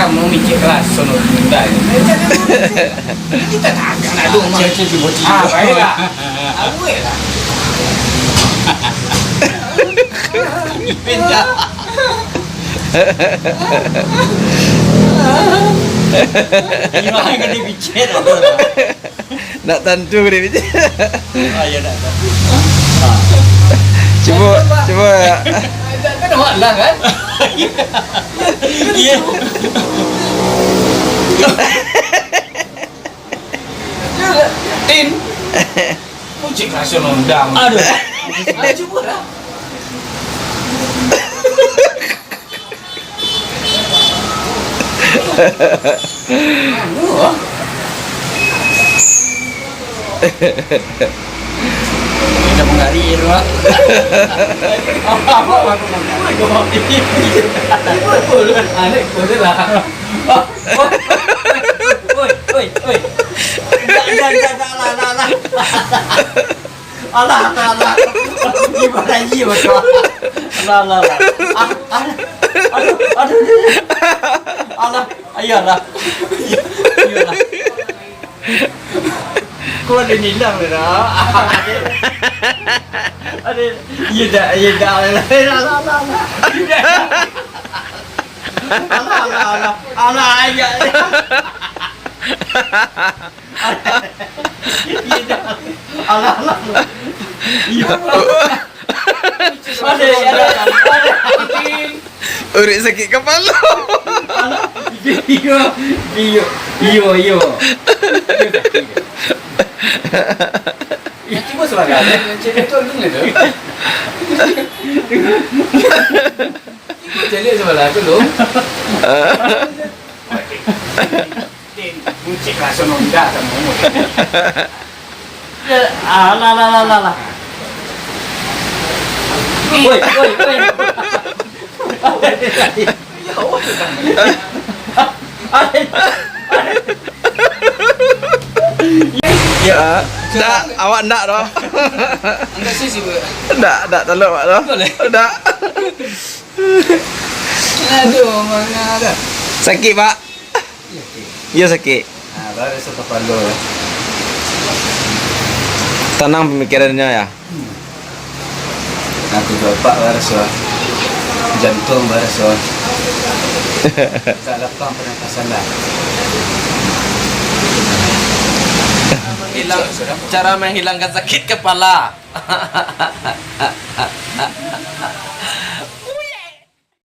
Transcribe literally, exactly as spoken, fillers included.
Kamu mikir kelas sono tunda ni. Kita tak akan ada rumah. Cek, cek, cek, cek. Ah, baiklah. Awet lah. Pindah. Ini orang yang kena picit. Nak tantu ko, Dik. Ah, ya, nak tantu. Ah. Cubo, cubo, ya. Kan awak lah, kan? Iya. Tin. Kucing rasa nondang. Aduh. Ah, cubo lah. Anu, ah. Dah mengari tu, ah. Apa, apa, apa, apa? Anek kau je lah. Oi, oi, oi. Dah, dah, dah, dah, lah, lah, lah. Alah, alah, alah. Gimana iya, betul. Alah, alah, alah. Ah, ah. Aduh, aduh, aduh, aduh. Alah, ayolah. Ayolah. Kau ada nilang dah. Ada. Iya dah, iya dah. Alah, alah, alah, alah. Alah, alah, alah. Alah, ayo. Alah, alah. Iya. Ada, ada, ada. Urik sakik kapalo. Alah, iyo, iyo, iyo, iyo. Yang tiba sebagai ada, yang cewek tu dulu tu. Tiba cewek sebelah tu, lo. Din, bucik lah, sono indah sama umur. Alah, alah, alah, alah. Woi, woi, woi. Ya Allah. Ya, dak, awak ndak doh. Angkat sisi, Bu. Ndak, ndak talok awak doh. Boleh. Ndak. Aduh, manga dah. Sakik, Pak. Iyo, sakik. Nah, baru rasa kapalo, ya. Tanang pamikirannyo, ya. Hmm. Nah, tu bapak baru rasa. Jantung baru rasa. Tak lapang pernapasan dah. Hilang, cara menghilangkan sakit kepala.